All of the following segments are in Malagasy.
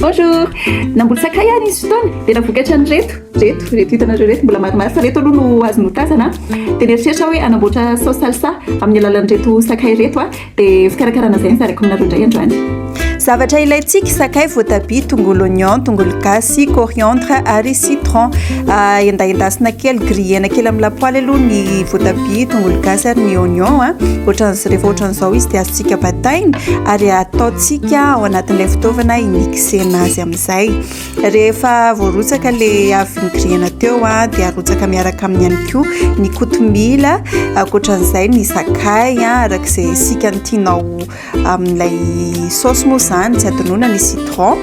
Bonjour! Namboly sakay aho nisy fotoana dia nahavokatra an'ireto, ireto, ireto hitanareo ireto, mbola maromaro fa ireto aloha no azo notazana. Dia nieritreritra aho hoe hanamboatra saosy salsa amin'ny alalan'ireto sakay ireto aho, dia fikarakarana izay no zaraiko aminareo indray androany. Zavatra ilaintsika, sakay, voatabia, tongolo oignon, tongolo gasy, coriandre ary citron. Endaendasina kely, grillena kely amin'ny lapoaly aloha ny voatabia, tongolo gasy ary ny oignon. Ohatran'izao, rehefa ohatran'izao izy dia azontsika bataina ary ataontsika ao anatin'ilay fitaovana hi-mixena azy amin'izay. Rehefa voarotsaka ilay avy ni-grillena teo dia arotsaka miaraka aminy ihany koa ny kotomila, ankoatran'izay ny sakay araka izay sikany tianao amin'ilay saosy moa izany, tsy adinoina ny citron,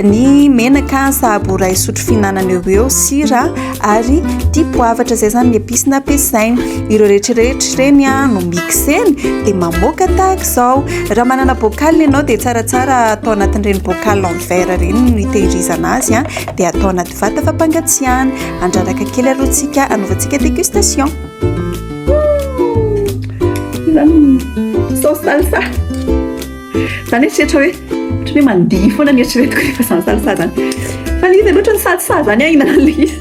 ny menaka sahabo iray sotro fihinanana eo ho eo, sira ary dipoavatra, izay izany ny épice nampiasaina. Ireo rehetrarehetra ireny no mixena dia mamoaka tahaka izao. Raha manana bocal ianao dia tsaratsara atao anatin'ireny bocal en verre ireny no hitehirizana azy dia atao anaty vata fampangatsiahana. Andraraka kely aloha tsika hanaovantsika dégustation. Izany sauce salsa. Zany eritreritra hoe ohatran'ny hoe mandihy foana ny eritreretiko rehefa izany salsa izany. Fa ilay izy aloha ohatran'ny salsa izany aho hihinana an'ilay izy.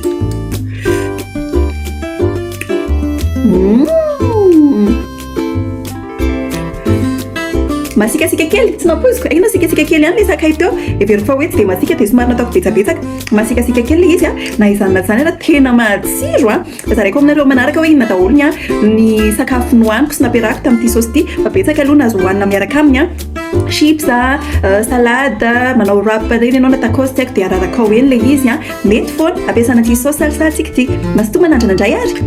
Masiakasiaka kely, tsy nampoiziko. Hay nasiakasiaka kely ihany ilay sakay teo. Heveriko fa hoe tsy dia masiaka dia somary nataoko betsabetsaka. Masiakasiaka kely ilay izy a. Na izany na izany ary tena matsiro a. Zaraiko aminareo manaraka hoe inona daholo ny ny sakafo nohaniko sy nampiarahako tamin'ity saosy ity fa betsaka aloha ny azo hohanina miaraka aminy an, chips a, salade, manao wrap ireny ianao na tacos tsy haiko dia ararakao eny ilay izy an, mety foana ampiasana ity saosy salsa tsika ity. Mazotoa manandrana indray ary.